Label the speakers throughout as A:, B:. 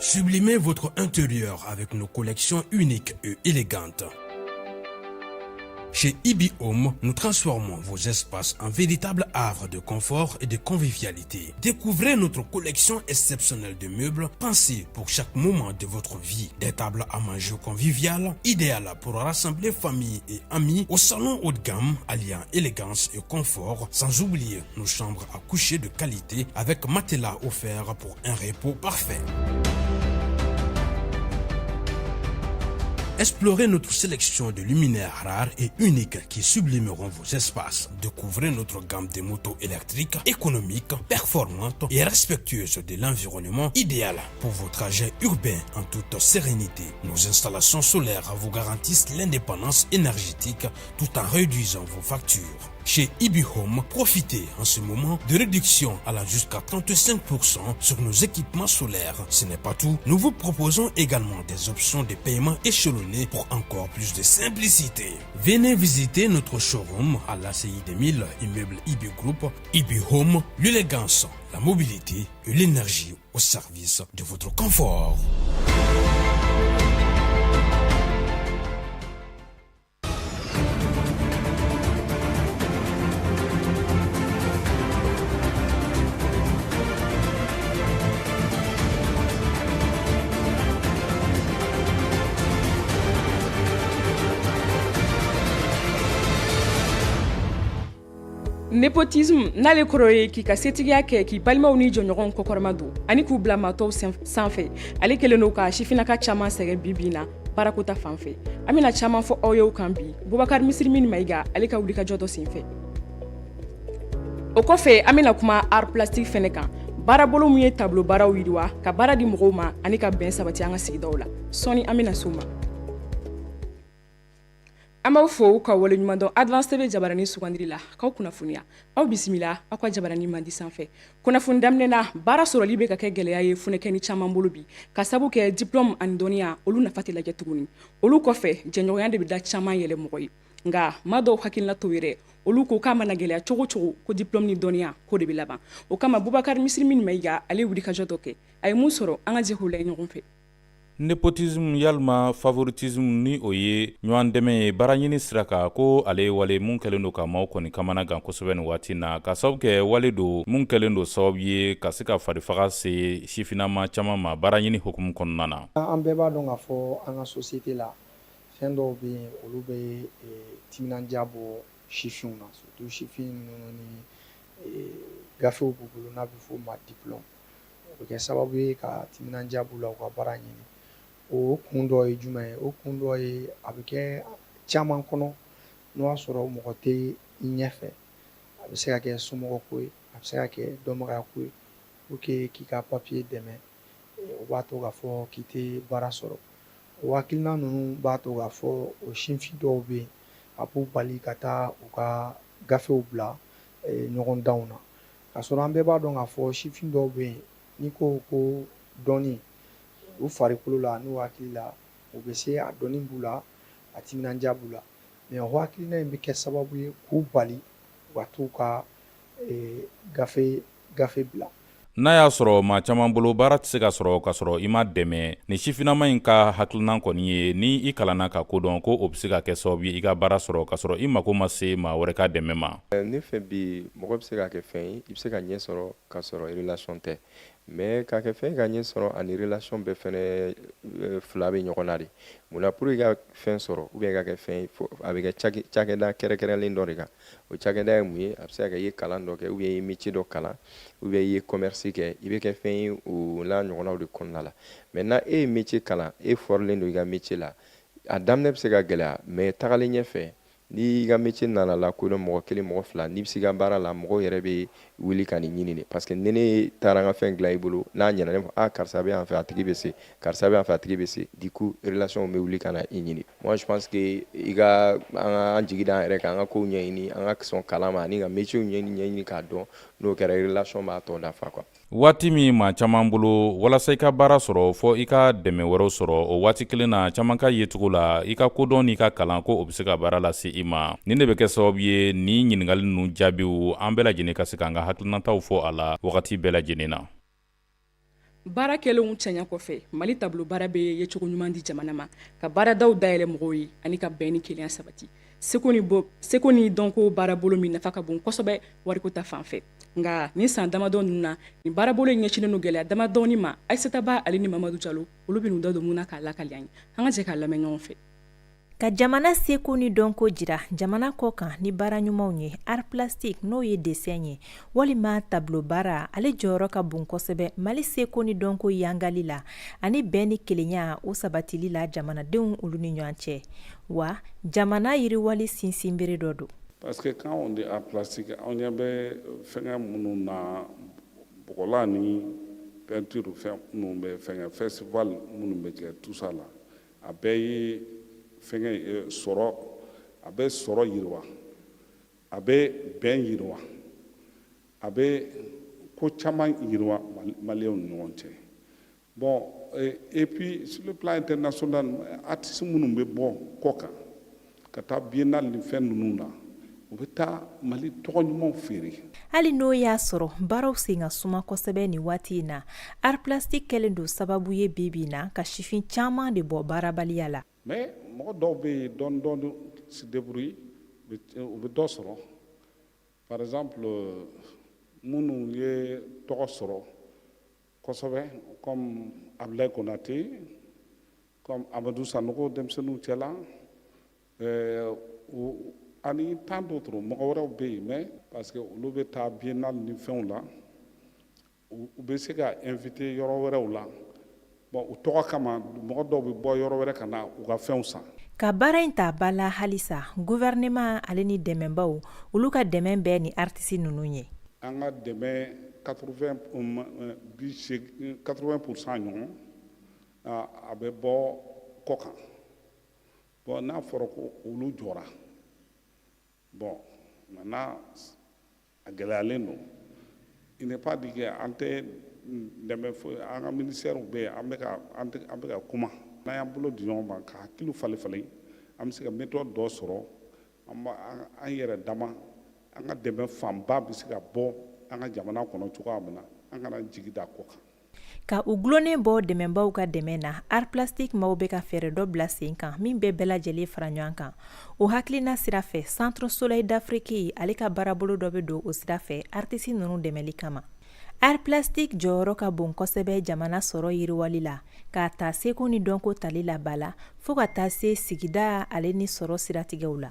A: Sublimez votre intérieur avec nos collections uniques et élégantes. Chez Ibi Home, nous transformons vos espaces en véritables havres de confort et de convivialité. Découvrez notre collection exceptionnelle de meubles pensés pour chaque moment de votre vie. Des tables à manger conviviales, idéales pour rassembler famille et amis au salon haut de gamme, alliant élégance et confort, sans oublier nos chambres à coucher de qualité avec matelas offert pour un repos parfait. Explorez notre sélection de luminaires rares et uniques qui sublimeront vos espaces. Découvrez notre gamme de motos électriques, économiques, performantes et respectueuses de l'environnement, idéal pour vos trajets urbains en toute sérénité. Nos installations solaires vous garantissent l'indépendance énergétique tout en réduisant vos factures. Chez Ibi Home, profitez en ce moment de réductions allant jusqu'à 35% sur nos équipements solaires. Ce n'est pas tout, nous vous proposons également des options de paiement échelonnées pour encore plus de simplicité. Venez visiter notre showroom à l'ACI 2000, immeuble Ibi Group, Ibi Home, l'élégance, la mobilité et l'énergie au service de votre confort.
B: Népotisme n'ale kɔrɔ ye k'i ka setigiya kɛ k'i balimaw ni jɔɲɔgɔnw kɔkɔrɔma don ani k'u bila maatɔw sanfɛ, ale kɛlen don ka sifinnaka caman sɛgɛn bi bi na baarako ta fan fɛ. An bɛna caman fɔ aw ye o kan bi, Bubakari Misirimin Mayiga ale ka wulikajɔ dɔ senfɛ. O kɔfɛ, an bɛna kuma art plastique fɛnɛ kan, baarabolo min ye tableau baaraw yiriwa, ka baara di mɔgɔw ma ani ka bɛn sabati an ka sigidaw la. Sɔɔni an bɛna s'o ma. An b'aw fo ka waleɲuman dɔn Advance TV jabarani sugandili la k'aw kunnafoniya. Aw bisimila aw ka jabarani mandi sanfɛ. Kunnafoni daminɛ na, baara sɔrɔli bɛ ka kɛ gɛlɛya ye funɛkɛni caman bolo bi, ka sabu kɛ diplôme ani dɔnniya olu nafa tɛ lajɛ tuguni. Olu kɔfɛ, jɛɲɔgɔnya de bɛ da caman yɛlɛ mɔgɔ ye, nka maa dɔw hakilina t'o ye dɛ. Olu ko k'a mana gɛlɛya cogo cogo, ko diplôme ni dɔnniya ko de bɛ laban. O kama, Bubakari Misirimin Mayiga ale wulikajɔ dɔ kɛ. A ye mun sɔrɔ? An ka jɛ k'o lajɛ ɲɔgɔn fɛ.
C: Népotisme yalima favoritisme, ni o ye ɲɔgɔn dɛmɛ ye baaraɲini sira kan, ko ale ye wale mun kɛlen don ka maaw kɔni kamana gan kosɛbɛ nin waati na, ka sababu kɛ wale don mun kɛlen don sababu ye ka se ka farifaga se sifinnama caman ma baaraɲini hukumu kɔnɔna na.
D: An bɛɛ b'a dɔn k'a fɔ an ka société la, fɛn dɔw bɛ yen, olu bɛ timinandiya bɔ sifinw na, surtout sifin minnu ni gafew b'u bolo n'a bɛ f'o ma diplôme. O bɛ kɛ sababu ye ka timinandiya b'u la u ka baara ɲini. O kun dɔ ye jumɛn ye? O kun dɔ ye, a bɛ kɛ caman kɔnɔ, n'o y'a sɔrɔ mɔgɔ tɛ i ɲɛfɛ, a bɛ se ka kɛ somɔgɔ ko ye, a bɛ se ka kɛ dɔnbagaya ko ye, pour que k'i ka papier dɛmɛ, o b'a to k'a fɔ k'i tɛ baara sɔrɔ. O hakilina ninnu b'a to k'a fɔ o sinfin dɔw bɛ yen, a b'u bali ka taa u ka gafew bila ɲɔgɔndanw na, K'a sɔrɔ an bɛɛ b'a dɔn k'a fɔ sifin dɔw bɛ yen, n'i ko ko dɔnni u farikolo la n'u hakili la, u bɛ se a dɔnni b'u la, a timinandiya b'u la, mais o hakilina in bɛ kɛ sababu ye k'u bali u ka t'u ka gafe bila.
C: N'a y'a sɔrɔ maa caman bolo baara tɛ se ka sɔrɔ ka sɔrɔ i ma dɛmɛ, nin sifinnama in ka hakilinan kɔni ye ni i kalanna ka ko dɔn, ko o bɛ se ka kɛ sababu ye i ka baara sɔrɔ ka sɔrɔ i mako ma se maa wɛrɛ ka dɛmɛ ma.
E: Ne fɛ bi, mɔgɔ bɛ se ka kɛ fɛn ye, i bɛ se ka ɲɛ sɔrɔ ka sɔrɔ relation tɛ, mais ka kɛ fɛn ka ɲɛ sɔrɔ ani relation bɛɛ fɛnɛ fila bɛ ɲɔgɔn na de. Mun na? Pour i ka fɛn sɔrɔ ou bien ka kɛ fɛn, a bɛ kɛ cakɛda kɛrɛnkɛrɛnlen dɔ de kan. O cakɛda ye mun ye? A bɛ se ka kɛ i ye kalan dɔ kɛ, ou bien i ye métier dɔ kalan, ou bien i ye commerce kɛ, i bɛ kɛ fɛn ye o n'a ɲɔgɔnnaw de kɔnɔna la. Maintenant, e ye métier kalan, e fɔrilen don i ka métier la, a daminɛ bɛ se ka gɛlɛya, mais tagalen ɲɛfɛ, n'i ka métier nana lakodɔn mɔgɔ kelen, mɔgɔ fila, n'i bɛ se i ka baara la, mɔgɔw yɛrɛ bɛ wuli ka n'i ɲini de, parce que ni ne taara n ka fɛn dilan i bolo, n'a ɲɛna, ne b'a fɔ ah, karisa bɛ yan fɛ, a tigi bɛ se, karisa bɛ yan fɛ, a tigi bɛ se. Du coup, relation bɛ wuli ka na i ɲini. Moi, je pense que i ka an ka an jigi da an yɛrɛ kan, an ka kow ɲɛɲini, an ka sɔn kalan ma ani ka métier ɲɛɲini ɲɛɲini k'a dɔn. N'o kɛra, relation b'a tɔ dafa quoi.
C: Waati min maa caman bolo walasa i ka baara sɔrɔ fɔ i ka dɛmɛ wɛrɛw sɔrɔ, o waati kelen na, caman ka yecogo la, i ka kodɔn n'i ka kalan, ko o bɛ se ka baara lase i ma. Nin de bɛ kɛ sababu ye ni ɲininkali ninnu jaabiw, an bɛɛ lajɛlen ka se k'an ka hakilinataw fɔ a la wagati bɛɛ lajɛlen na.
B: Baara kɛlenw cɛɲa kɔfɛ, Mali tableau baara bɛ yecogo ɲuman di jamana ma, ka baaradaw dayɛlɛ mɔgɔw ye ani ka bɛn ni kelenya sabati. Seko ni dɔnko baarabolo min nafa ka bon kosɛbɛ wariko ta fan fɛ. Nka nin san damadɔ ninnu na, nin baarabolo in ɲɛsinnen don gɛlɛya damadɔni ma. Aïssata Ba ale ni Mamadu Jalo, olu bɛn'u da don mun na k'a lakali an ye. An ka jɛ k'a lamɛn ɲɔgɔn fɛ.
F: Ka jamana seko ni dɔnko jira jamana kɔ kan ni baara ɲumanw ye, art plastique n'o ye dessin ye walima tableau baara, ale jɔyɔrɔ ka bon kosɛbɛ Mali seko ni dɔnko yangali la ani bɛn ni kelenya o sabatili la jamanadenw olu ni ɲɔgɔn cɛ, wa jamana yiriwali sinsinbere dɔ don.
G: Parce que quand on dit art plastique, anw ɲɛ bɛ fɛngɛ minnu na, bɔgɔlan ni peinture, fɛn minnu bɛ fɛngɛ, festival minnu bɛ kɛ, tout ça là, a bɛɛ ye fɛngɛ sɔrɔ, a bɛ sɔrɔ yiriwa, a bɛ bɛn yiriwa, a bɛ ko caman yiriwa maliyɛnw ni ɲɔgɔn cɛ. Bon, et puis sur le plan international, artiste minnu bɛ bɔ kɔ kan ka taa biennale ni fɛn ninnu na, u bɛ taa Mali tɔgɔ ɲumanw feere.
F: Hali n'o y'a sɔrɔ baaraw sen ka suma kosɛbɛ nin waati in na, art plastique kɛlen don sababu ye bi bi in na ka sifin caman de bɔ baarabaliya la.
G: Mais mɔgɔ dɔw bɛ yen, dɔɔni dɔɔni se débrouille, u bɛ dɔ sɔrɔ. Par exemple, minnu ye tɔgɔ sɔrɔ kosɛbɛ, comme Abdoulaye Konaté, comme Amadou Sanogo denmisɛnninw cɛla, ani tant d'autres, mɔgɔ wɛrɛw bɛ yen. Mais parce que olu bɛ taa biennale ni fɛnw la, u bɛ se ka invité yɔrɔ wɛrɛw la. Bon, u tɔgɔ kama, mɔgɔ dɔw bɛ bɔ yɔrɔ wɛrɛ ka na u ka fɛnw san.
F: Ka baara in ta ba la halisa, gouvernement ale ni dɛmɛbaw, olu ka dɛmɛ bɛ ni artiste ninnu ye.
G: An ka dɛmɛ 80, 80% ɲɔgɔn, a bɛ bɔ kɔ kan. Bon, n'a fɔra ko olu jɔra, bon, maintenant a gɛlɛyalen don. Il n'est pas dit que an tɛ dɛmɛ foyi. An ka ministère bɛ yen, an bɛ ka kuma. N'an y'an bolo di ɲɔgɔn ma ka hakiliw falen falen, an bɛ se ka méthode dɔ sɔrɔ. An an yɛrɛ dama, an ka dɛmɛ fanba bɛ se ka bɔ an ka jamana kɔnɔ cogoya min na, an kana jigi da kɔ kan.
F: Ka u gulonnen bɔ dɛmɛbaw ka dɛmɛ na, art plastique maaw bɛ ka fɛɛrɛ dɔ bila sen kan min bɛ bɛɛ lajɛlen fara ɲɔgɔn kan. O hakilina sira fɛ, Centre Soleil d'Afrique ale ka baarabolo dɔ bɛ don o sira fɛ artiste ninnu dɛmɛli kama. Art plastique jɔyɔrɔ ka bon kosɛbɛ jamana sɔrɔ yiriwali la, k'a ta seko ni dɔnko tali la ba la fo ka taa se sigida ale ni sɔrɔ siratigɛw la.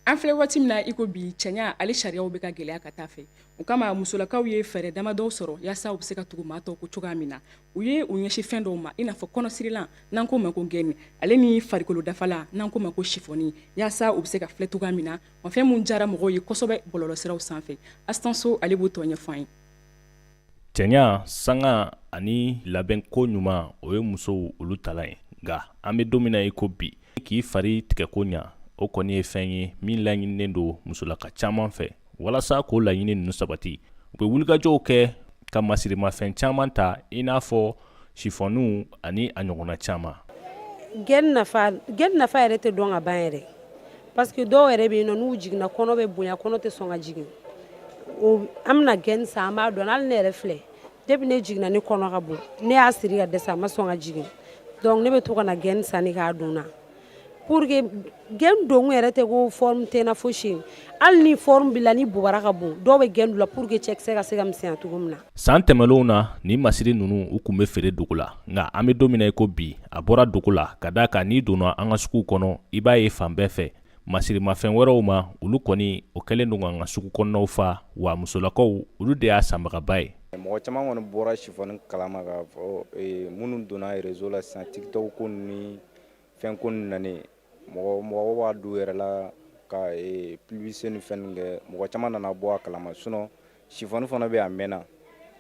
B: An filɛ waati min na i ko bi, cɛɲa ale sariyaw bɛ ka gɛlɛya ka taa fɛ. O kama, musolakaw ye fɛɛrɛ damadɔw sɔrɔ yaasa u bɛ se ka tugu maa tɔw ko cogoya min na. U ye u ɲɛsin fɛn dɔw ma, i n'a fɔ kɔnɔsirilan n'an ko ma ko gaine, ale ni farikolo dafala n'an ko ma ko chiffon, yaasa u bɛ se ka filɛ cogoya min na. Wa fɛn min diyara mɔgɔw ye kosɛbɛ bɔlɔlɔsiraw sanfɛ, Astanso ale b'o tɔ ɲɛfɔ an ye.
H: Cɛɲa, sanga ani labɛnko ɲuman, o ye musow olu tala ye. Nka an bɛ don min na i ko bi, k'i fari tigɛko ɲa, o kɔni ye fɛn ye min laɲininen don musolaka caman fɛ. Walasa k'o laɲini ninnu sabati, u bɛ wulikajɔw kɛ ka masirimafɛn caman ta, i n'a fɔ chiffon ani a ɲɔgɔnna caman.
I: Gaine nafa, gaine nafa yɛrɛ tɛ dɔn ka ban yɛrɛ, parce que dɔw yɛrɛ bɛ yen nɔ, n'u jiginna, kɔnɔ bɛ bonya, kɔnɔ tɛ sɔn ka jigin. O an bɛna gaine san, an b'a dɔn. Hali ne yɛrɛ filɛ, depuis ne jiginna, ne kɔnɔ ka bon, ne y'a siri ka dɛsɛ, a ma sɔn ka jigin. Donc ne bɛ to ka na gaine san k'a don na, pour que gaine don yɛrɛ tɛ ko forme tɛ na fosi. Hali ni forme b'i la, ni bobara ka bon, dɔw bɛ gaine don la pour que cɛkisɛ ka se ka misɛnya cogo min na.
H: San tɛmɛnlenw na, nin masiri ninnu, u tun bɛ feere dogo la. Nka an bɛ don min na i ko bi, a bɔra dogo la, ka d'a kan n'i donna an ka sugu kɔnɔ, i b'a ye fan bɛɛ fɛ masirimafɛn wɛrɛw ma. Olu kɔni, o kɛlen don k'an ka sugu kɔnɔnaw fa, wa musolakaw, olu de y'a sanbagaba ye.
E: Mɔgɔ caman kɔni bɔra chiffon kalama k'a fɔ minnu donna réseau la sisan, TikTok ko ni fɛn ko nanen, mɔgɔ mɔgɔ b'a don yɛrɛ la ka publicité ni fɛn kɛ. Mɔgɔ caman nana bɔ a kalama. Sinon chiffon fana bɛ a mɛnna,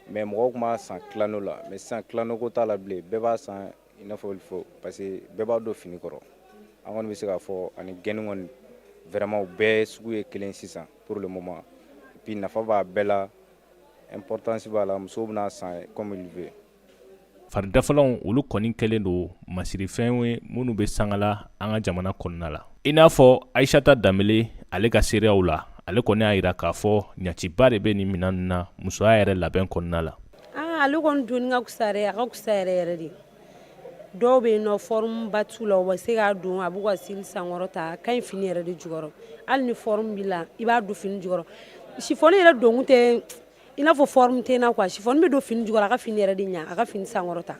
E: mais mɔgɔw tun b'a san clando la. Mais sisan clando ko t'a la bilen, bɛɛ b'a san i n'a fɔ il faut, parce que bɛɛ b'a don fini kɔrɔ. An kɔni bɛ se k'a fɔ ani gaine kɔni, vraiment u bɛɛ sugu ye kelen sisan pour le moment. Et puis nafa b'a bɛɛ la, importance b'a la, musow bɛna san comme il veut.
H: Fari dafalanw, olu kɔni kɛlen don masirifɛn ye minnu bɛ sangala an ka jamana kɔnɔna la. I n'a fɔ Ayisata Danbele, ale ka seereyaw la, ale kɔni y'a jira k'a fɔ ɲaciba de bɛ nin minɛn na musoya yɛrɛ labɛn kɔnɔna la.
I: Aa. Ale kɔni donni ka fisa dɛ, a ka fisa yɛrɛ yɛrɛ de. Dɔw bɛ yen nɔ, forme ba t'u la, u bɛ se k'a don, a b'u ka style sankɔrɔta. A ka ɲi fini yɛrɛ de jukɔrɔ. Hali ni forme b'i la, i b'a don fini jukɔrɔ. Chiffon yɛrɛ donkun tɛ i n'a fɔ forme tɛ n na quoi. Chiffon bɛ don fini jukɔrɔ, a ka fini yɛrɛ de ɲa, a ka fini sankɔrɔta.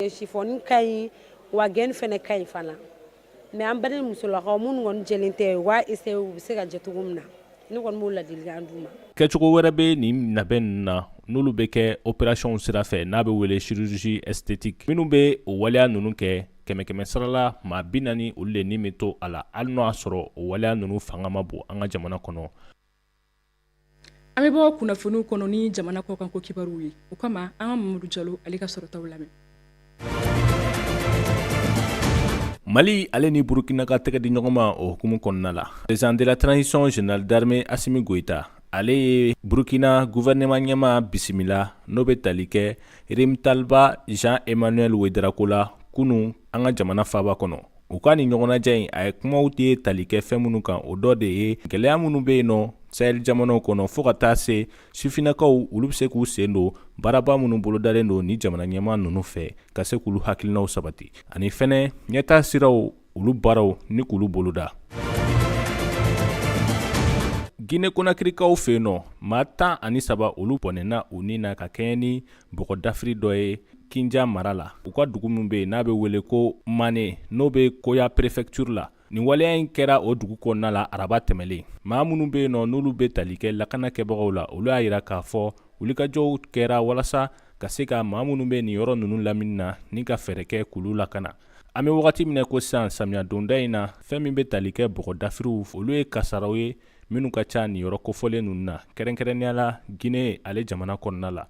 I: Chiffon ka ɲi wa, gaine fana ka ɲi fana. Mais an balima musolakaw minnu kɔni jɛlen tɛ, u b'a essayer, u bɛ se ka jɛ cogo min na, ne kɔni b'o ladilikan d'u ma.
H: Kɛcogo wɛrɛ bɛ nin labɛn ninnu na, n'olu bɛ kɛ opération sira fɛ, n'a bɛ wele chirurgie esthétique. Minnu bɛ o waleya ninnu kɛ, kɛmɛ kɛmɛ sarala, maa 40, olu de ni bɛ to a la, hali n'o y'a sɔrɔ o waleya ninnu fanga ma bon an ka jamana kɔnɔ.
B: An bɛ bɔ kunnafoniw kɔnɔ ni jamana kɔkan ko kibaruw ye. O kama, an ka Mamadu Jalo, ale ka sɔrɔtaw lamɛn.
H: Mali ale ni Burukina ka tɛgɛ di ɲɔgɔn ma, o hukumu kɔnɔna la, président de la transition, général d'armée Assimi Goïta, ale ye Burukina gouvernement ɲɛmaa bisimila, n'o bɛ tali kɛ Rimtalba Jean Emmanuel Ouédraogo la kunun an ka jamana faaba kɔnɔ. U ka nin ɲɔgɔnnajɛ in, a ye kumaw ye tali kɛ fɛn minnu kan, o dɔ de ye gɛlɛya minnu bɛ yen nɔ Sahel jamanaw kɔnɔ, fo ka taa se sifinnakaw, olu bɛ se k'u sen don baaraba minnu bolodalen don ni jamana ɲɛmaa ninnu fɛ, ka se k'olu hakilinaw sabati, ani fɛnɛ ɲɛtaa siraw, olu baaraw ni k'olu boloda. Guinée Conakrykaw fɛ yen nɔ, maa 13, olu bɔnɛna u ni na ka kɛɲɛ ni bɔgɔ dafiri dɔ ye Kinja mara la, u ka dugu min bɛ yen n'a bɛ wele ko Mane, n'o bɛ Koya préfecture la. Nin waleya in kɛra o dugu kɔnɔna la araba tɛmɛlen. Maa minnu bɛ yen nɔ, n'olu bɛ tali kɛ lakana kɛbagaw la, olu y'a jira k'a fɔ wulikajɔw kɛra walasa ka se ka maa minnu bɛ nin yɔrɔ ninnu lamini na ni ka fɛɛrɛ kɛ k'olu lakana. An bɛ wagati min na ko sisan, samiya donda in na, fɛn min bɛ tali kɛ bɔgɔ dafiriw, olu ye kasaraw ye minnu ka ca nin yɔrɔ kofɔlen ninnu na, kɛrɛnkɛrɛnnenya la Guinée ale jamana kɔnɔna la.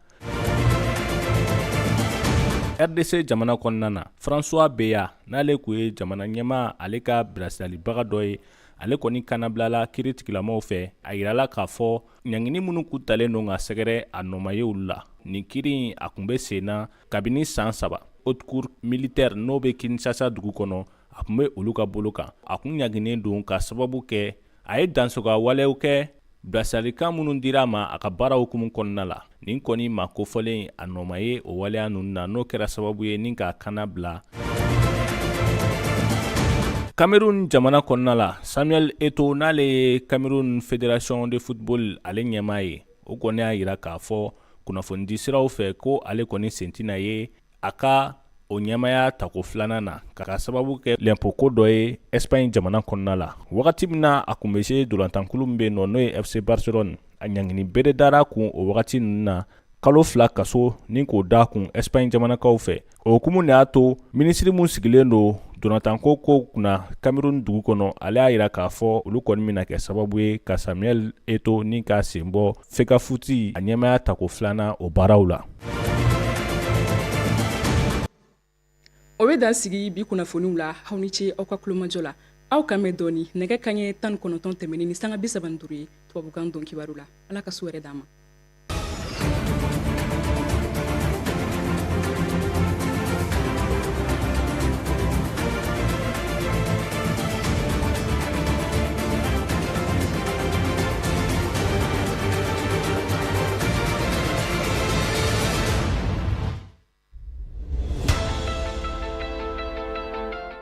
H: RDC jamana kɔnɔna na, François Beya, n'ale tun ye jamana ɲɛmaa ale ka bilasiralibaga dɔ ye, ale kɔni kannabilala kiiri tigilamaw fɛ. A yirala k'a fɔ ɲangini minnu kun talen don ka sɛgɛrɛ, a nɔ ma ye olu la. Nin kiiri in, a tun bɛ sen na kabini san 3. Haute cour militaire, n'o bɛ Kinshasa dugu kɔnɔ, a tun bɛ olu ka bolo kan. A kun ɲanginen don ka sababu kɛ a ye dansagon walew kɛ bilasiralikan minnu dira a ma a ka baara hukumu kɔnɔna la. Nin kɔni maa kofɔlen, a nɔ ma ye o waleya ninnu na, n'o kɛra sababu ye ni k'a kanna bila. Cameroun jamana kɔnɔna la, Samuel Eto'o, n'ale ye Cameroun Fédération de football ale ɲɛmaa ye, o kɔni y'a jira k'a fɔ kunnafonidi siraw fɛ ko ale kɔni sen tɛna ye a ka o ɲɛmaaya tako filanan na, ka sababu kɛ lɛnpoko dɔ ye Espagne jamana kɔnɔna la. Wagati min na a kun bɛ se dolantankulu min bɛ yen nɔ, n'o ye FC Barcelone, a ɲangini bere dara kun o wagati ninnu na, kalo 2 kaso ni k'o da kun Espagne jamanakaw fɛ. O hukumu de y'a to minisiri min sigilen don dolantanko ko kunna Cameroun dugu kɔnɔ, ale y'a jira k'a fɔ olu kɔni bɛna kɛ sababu ye ka Samuel Eto'o ni k'a sen bɔ Fecafoot a ɲɛmaaya tako filanan o baaraw la.
B: O bɛ dan sigi bi kunnafoniw la. Aw ni ce aw ka tulomajɔ la. Aw k'an bɛn dɔɔni, nɛgɛ kaɲɛ 19 tɛmɛnen ni sanga 35 ye, tubabukan don kibaru la. Ala ka su hɛrɛ d'an ma.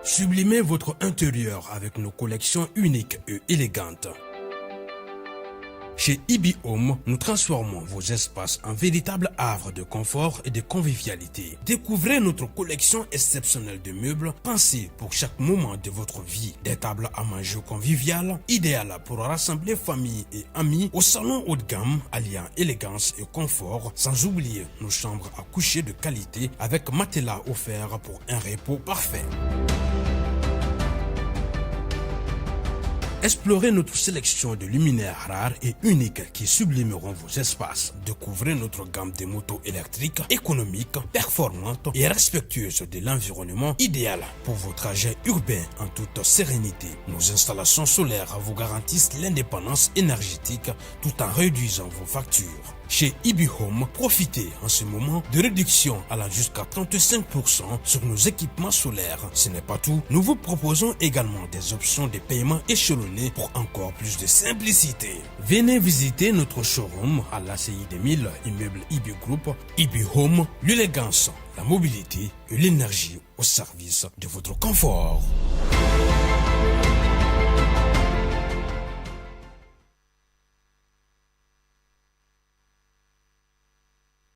A: Sublimez votre intérieur avec nos collections uniques et élégantes. Chez Ibi Home, nous transformons vos espaces en véritables havres de confort et de convivialité. Découvrez notre collection exceptionnelle de meubles pensés pour chaque moment de votre vie. Des tables à manger conviviales, idéales pour rassembler famille et amis, au salon haut de gamme, alliant élégance et confort, sans oublier nos chambres à coucher de qualité avec matelas offert pour un repos parfait. Explorez notre sélection de luminaires rares et uniques qui sublimeront vos espaces. Découvrez notre gamme de motos électriques économiques, performantes et respectueuses de l'environnement, idéal pour vos trajets urbains en toute sérénité. Nos installations solaires vous garantissent l'indépendance énergétique tout en réduisant vos factures. Chez IB Home, profitez en ce moment de réduction allant jusqu'à 35% sur nos équipements solaires. Ce n'est pas tout, nous vous proposons également des options de paiement échelonnées pour encore plus de simplicité. Venez visiter notre showroom à l'ACI 2000, immeuble IB Group, IB Home, l'élégance, la mobilité et l'énergie au service de votre confort.